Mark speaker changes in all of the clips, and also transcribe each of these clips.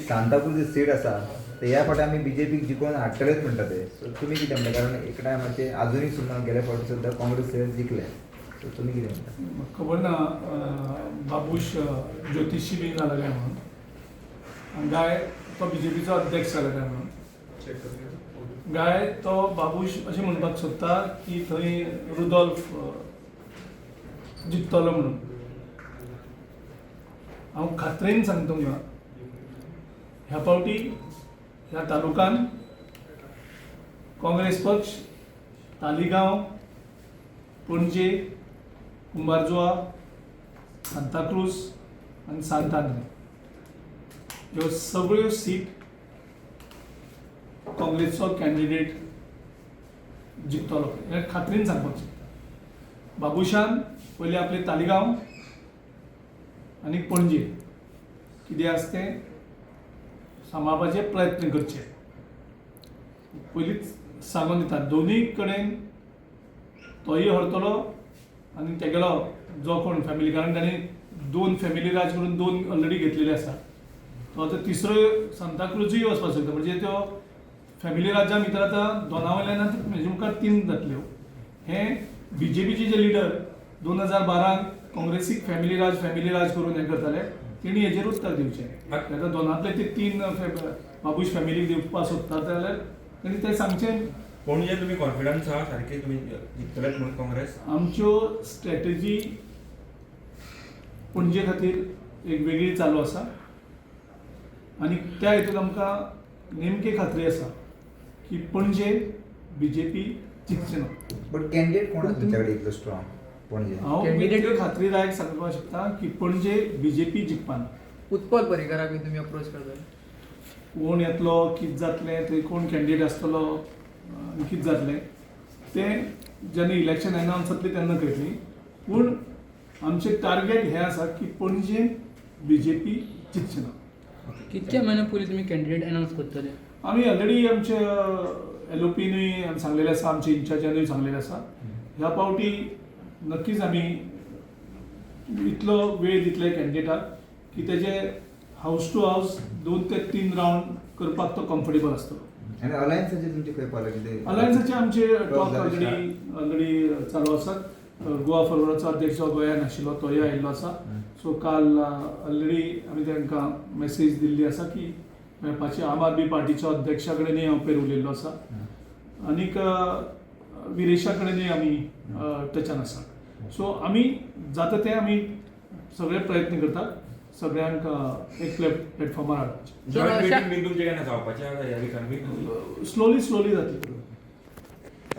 Speaker 1: Santa Cruz seat आसा ते ह्या फावटी आमी बीजेपीक जिखोवन हाडटलेच म्हणटा ते. सो तुमी कितें म्हणटा? कारण एका टायमाचेर आजुनूय सुद्दां गेल्या फावटी सुद्दां काँग्रेस जिखले. सो तुमी कितें म्हणटा?
Speaker 2: म्हाका खबर ना बाबूश ज्योतिशी बी जाला काय म्हणून आनी गाय तो बीजेपीचो अध्यक्ष जाला काय म्हणून. गाय तो बाबूश अशें म्हणपाक सोदता की थंय रुदोल्फ जिखतलो म्हणून. हांव खात्रेन सांगता तुमकां, ह्या फावटी ह्या तालुकान काँग्रेस पक्ष तालिगांव, पणजे, कुंभारजुआ, सांताक्रूज आनी सांत आंद्रे ह्यो सगळ्यो सीट काँग्रेसचो कॅन्डिडेट जिखतलो हें खात्रीन सांगपाक शकता. बाबूशान पयलीं आपले तालिगांव आनी पणजे कितें आसा तें सांबाळपाचे प्रयत्न करचे. पयलींच सांगून दिता, दोनूय कडेन तोय हरतलो आनी तेगेलो जो कोण फॅमिली, कारण ताणें दोन फॅमिली राज करून दोन ऑलरेडी घेतलेले आसा, तो आतां तिसरो सांताक्रुजूय वचपाक शकता. म्हणजे त्यो फॅमिली राज्या भितर आतां दोना वयल्यान आतां हेजे मुखार तीन जातल्यो. हे बीजेपीचे जे लिडर 2012 काँग्रेसीक फॅमिली राज फॅमिली राज करून हें करताले, तेणी हेजेर उत्तर दिवचें. आतां दोनांतले ते तीन बाबूश फॅमिलीक दिवपाक सोदतात जाल्यार तेणी तें सांगचें.
Speaker 3: पणजे तुमी कॉन्फिडन्स आहा सारके तुमी जिखतलेच म्हणून काँग्रेस?
Speaker 2: आमच्यो स्ट्रॅटेजी पणजे खातीर एक वेगळी चालू आसा आनी त्या हितून आमकां नेमकी खात्री आसा की पणजे बीजेपी जिखचे ना.
Speaker 1: बट कॅन्डिडेट कोण आसा तुमच्या कडेन इतलो स्ट्रॉंग पणजे?
Speaker 2: हांव
Speaker 4: Candidate-
Speaker 2: इतले खात्रीदायक सांगपाक शकता की पणजे बीजेपी जिखपाना.
Speaker 4: उत्पल पर्रीकाराक बी तुमी अप्रोच करतले?
Speaker 2: कोण येतलो, कितें जातलें, थंय कोण कॅन्डिडेट आसतलो आनी कितें जातलें तें जेन्ना इलेक्शन एनावन्स जातलें तेन्ना कळटली. पूण आमचें टार्गेट हें आसा की पणजे बीजेपी जिखचे ना.
Speaker 5: कितके म्हयने पयलीं तुमी कॅन्डिडेट अनावन्स करतले?
Speaker 2: आमी ऑलरेडी आमच्या एलओपीनूय सांगलेलें आसा, आमच्या इन्चार्जानूय सांगलेलें आसा. ह्या पावटी नक्कीच आमी इतलो वेळ दितले कॅन्डिडेटाक की तेजे हावस टू हावस 2 ते 3 रावंड करपाक तो कम्फर्टेबल आसतलो.
Speaker 1: आनी अलायन्साचे तुमचे खंय पावले कितें?
Speaker 2: अलायन्साचे आमचे टॉक
Speaker 1: जाले.
Speaker 2: ऑलरेडी चालू आसात. गोवा फॉरवर्डाचो अध्यक्ष जो गोंयांत आशिल्लो तोय आयिल्लो आसा. सो काल ऑलरेडी आमी तांकां मॅसेज दिल्ली आसा की मेळपाची. आम आदमी पार्टीच्या अध्यक्षा कडेनूय हांव पयर उलयल्लो आसा आनीक विरेशा कडेनूय आमी टचान आसा. सो आमी जाता ते आमी सगळे प्रयत्न करतात सगळ्यांक एक प्लॅटफॉर्मार हाडपाचे.
Speaker 3: जॉयंट
Speaker 5: अशा-
Speaker 3: मिटींग बी तुमचे केन्ना जावपाचें आसा ह्या विकान बी?
Speaker 2: स्लोली स्लोली जातली.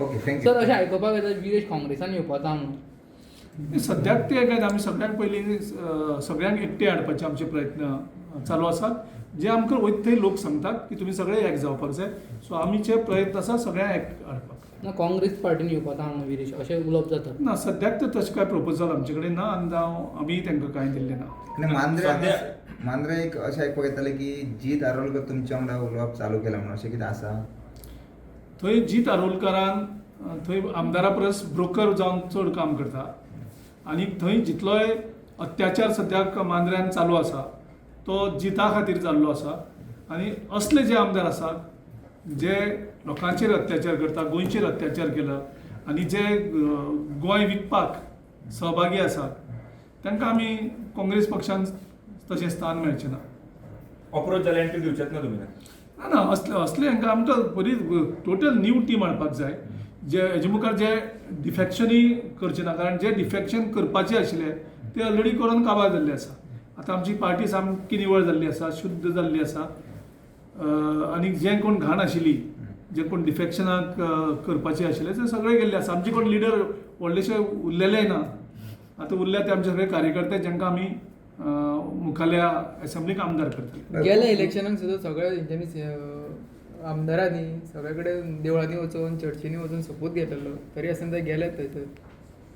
Speaker 1: Okay, thank you.
Speaker 5: Sir, अशें आयकुपाक येता विरेश काँग्रेसान येवपाचो आहा म्हणून.
Speaker 2: सद्याक ते काय आमी सगळ्यांक पयलीं सगळ्यांक एकटे हाडपाचे आमचे प्रयत्न चालू आसात. जे आमकां वयता थंय लोक सांगतात की तुमी सगळे एक जावपाक जाय. सो आमचे प्रयत्न आसा सगळ्यांक एक हाडपाक.
Speaker 5: ना, काँग्रेस पार्टीन येवपाचो आहा म्हणून विरेश अशें उलोवप जाता.
Speaker 2: ना, सद्याक तर तशें कांय प्रपोजल आमचे कडेन ना आनी हांव आमी तांकां कांय दिल्लें ना.
Speaker 1: आनी मांद्रे
Speaker 3: सद्या-
Speaker 1: मांद्रे एक अशें आयकपाक येतालें की जीत आरोलकर तुमच्या वांगडा उलोवप चालू केलां म्हणून, अशें कितें आसा?
Speaker 2: थंय जीत आरोलकारान थंय आमदारा परस ब्रोकर जावन चड काम करता आनी थंय जितलोय अत्याचार सद्याक मांद्र्यान चालू आसा तो जिता खातीर जाल्लो आसा. आनी असले जे आमदार आसात जे लोकांचेर अत्याचार करता, गोंयचेर अत्याचार केला आनी जे गोंय विकपाक सहभागी आसात तांकां आमी काँग्रेस पक्षान तशें स्थान मेळचें ना.
Speaker 3: अप्रोच जाल्यार एंट्री दिवचेच ना तुमी?
Speaker 2: ना ना, असले असले हांकां आमकां बरी टोटल न्यू टीम हाडपाक जाय, जे हेजे मुखार जे डिफॅक्शनूय करचे ना. कारण जे डिफॅक्शन करपाचे आशिल्ले ते ऑलरेडी करून काबार जाल्ले आसा. आतां आमची पार्टी सामकी निवळ जाल्ली आसा, शुद्ध जाल्ली आसा. आनी जे कोण घाण आशिल्ली, जे कोण डिफॅक्शनाक करपाचे आशिल्ले ते सगळे गेल्ले आसा. आमचे कोण लिडर व्हडलेशे उरलेलेय ना. आतां उरल्या ते आमचे सगळे कार्यकर्ते जांकां आमी मुखाल्या एसेंब्लीक आमदार करतले.
Speaker 4: गेल्या इलेक्शनाक सुद्दां सगळ्या तेंच्यांनी आमदारांनी सगळे कडेन देवळांनी वचून चर्चींनी वचून सोपूत घेतलेलो, तरी आसतना ते गेले थंयसर.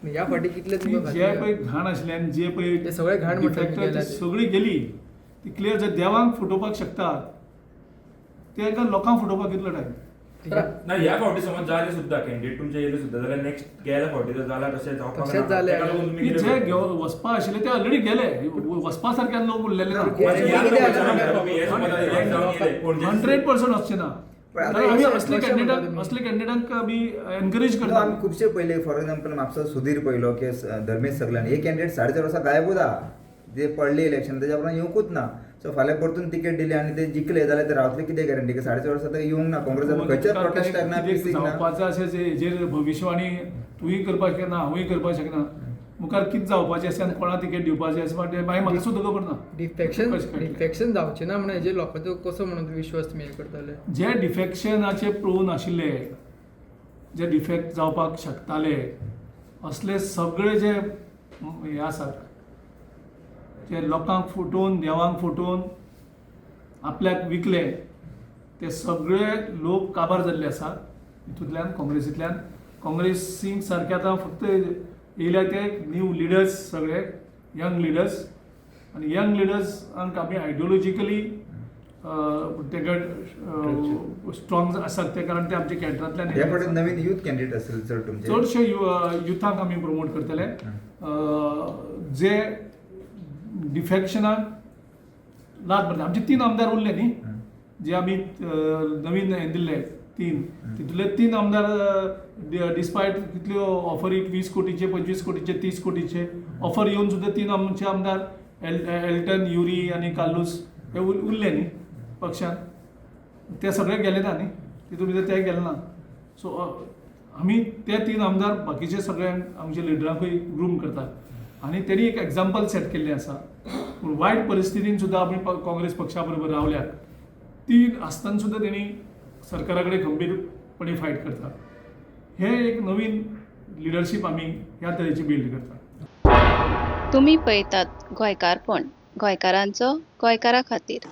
Speaker 4: ह्या फावटी कितले तुमकां
Speaker 2: जे
Speaker 4: खात्री
Speaker 2: पळय
Speaker 4: आहा?
Speaker 2: घाण आशिल्ले आनी जे पळय
Speaker 4: ते सगळे घाण म्हणटा
Speaker 2: defector
Speaker 4: गेल्या
Speaker 2: ती
Speaker 4: ते.
Speaker 2: सगळी गेली, ती क्लियर. जे देवांक फटोवपाक शकतात ते एका लोकांक फटोवपाक कितलो टायम?
Speaker 3: ना ह्या फावटी समज जाले सुद्दां कॅन्डिडेट तुमचे येयले सुद्दां जाल्यार नेक्स्ट गेल्या फावटी जर जाला तशें जावपाक
Speaker 4: तशेंच
Speaker 3: ना.
Speaker 4: जालें.
Speaker 3: ताका लागून तुमी
Speaker 2: की
Speaker 3: कितें
Speaker 2: जे
Speaker 3: करतले?
Speaker 2: घेवन वचपा आशिल्ले ते ऑलरेडी गेले, वचपा सारखे लोक उरलेले ना.
Speaker 3: म्हणजे ह्या
Speaker 1: कितें
Speaker 3: लोकांच्या
Speaker 1: जालें?
Speaker 3: नांवान तुमी हे समज elect जावन येयले, पणजे
Speaker 2: 100% वचचे ना.
Speaker 1: पण आता
Speaker 2: कारण आमी
Speaker 4: कशें-
Speaker 2: असले
Speaker 4: कशें
Speaker 2: कॅन्डिडेटांक
Speaker 4: म्हणटा तुमी?
Speaker 2: असले कॅन्डिडेटांक आमी एनकरेज
Speaker 1: नो,
Speaker 2: करता.
Speaker 1: आमी खुबशे पयले, फॉर एक्झाम्पल म्हापसा सुधीर पयलो की धर्मेश सगल्यान हे कॅन्डिडेट 4.5 वर्सां गायबूच आहा, जे पडले इलेक्शन तेज्या उपरांत येवंकूच ना. सो फाल्यां परतून तिकेट दिली आनी ते जिखले जाल्यार ते रावतले कितें गॅरंटी की 4.5 वर्सां ते येवंक ना काँग्रेसान, खंयच्याच प्रोटेस्टाक ना,
Speaker 2: कितें
Speaker 1: पीसीक ना.
Speaker 2: जावपाचें अशें हेजेर भविश्यवाणी तूंय करपाक शकना, हांवूय करपाक शकना. मुखार कितें जावपाचें आसा आनी कोणा तिकेट दिवपाचें आसा म्हणटा मागीर म्हाका सुद्दां खबर ना.
Speaker 4: डिफेक्शन
Speaker 2: कशें कळटलें?
Speaker 4: डिफेक्शन जावचें ना म्हणून हेजेर लोकांचो कसो म्हणून विश्वास तुमी हें करतले?
Speaker 2: जे डिफेक्शनाचे प्रोन आशिल्ले, जे डिफेक्ट जावपाक शकताले, असले सगळे जे हे आसात, जे लोकांक फटोवन, देवांक फटोवन आपल्याक विकले, ते सगळे लोक काबार जाल्ले आसात हितूंतल्यान. काँग्रेसींतल्यान काँग्रेसींक सारके आतां फक्त येयल्या ते न्यू लिडर्स, सगळे यंग लिडर्स, आनी यंग लिडर्सांक आमी आयडियोलॉजिकली तेका स्ट्रॉंग आसात ते, कारण ते आमच्या कॅडरांतल्यान
Speaker 1: ह्या
Speaker 2: येयल्ले
Speaker 1: फावटी
Speaker 2: आसात.
Speaker 1: नवीन यूथ कॅन्डिडेट असेल चड तुमचे?
Speaker 2: चडशे युथांक आमी प्रमोट करतले, जे डिफेक्शनाक लात मारता. आमचे 3 आमदार उरले न्ही, जे आमी नवीन हें दिल्ले 3, तितूंतले 3 आमदार डिस्पायट कितल्यो ऑफरी 20 कोटीचे, 25 कोटीचे, 30 कोटीचे ऑफर येवन सुद्दां 3 आमचे आमदार एल्टन, युरी आनी कार्लूस हे उरले न्ही पक्षान. ते सगळे गेले ना न्ही, तितून भितर ते गेले ना. सो आमी ते 3 आमदार बाकीचे सगळ्यांक आमच्या लिडरांकूय ग्रूम करतात आनी तेणी एक एग्जाम्पल सेट केल्लें आसा. पूण वायट परिस्थितीन सुद्दां आमी काँग्रेस पक्षा बरोबर रावल्यात, ती आसतना सुद्दां तेणी सरकारा कडेन खंबीरपणे फायट करतात. हे एक नवीन लिडरशीप आमी ह्या तरेची बिल्ड करतात.
Speaker 6: तुमी पळयतात गोंयकारपण, गोंयकारांचो गोंयकारा खातीर.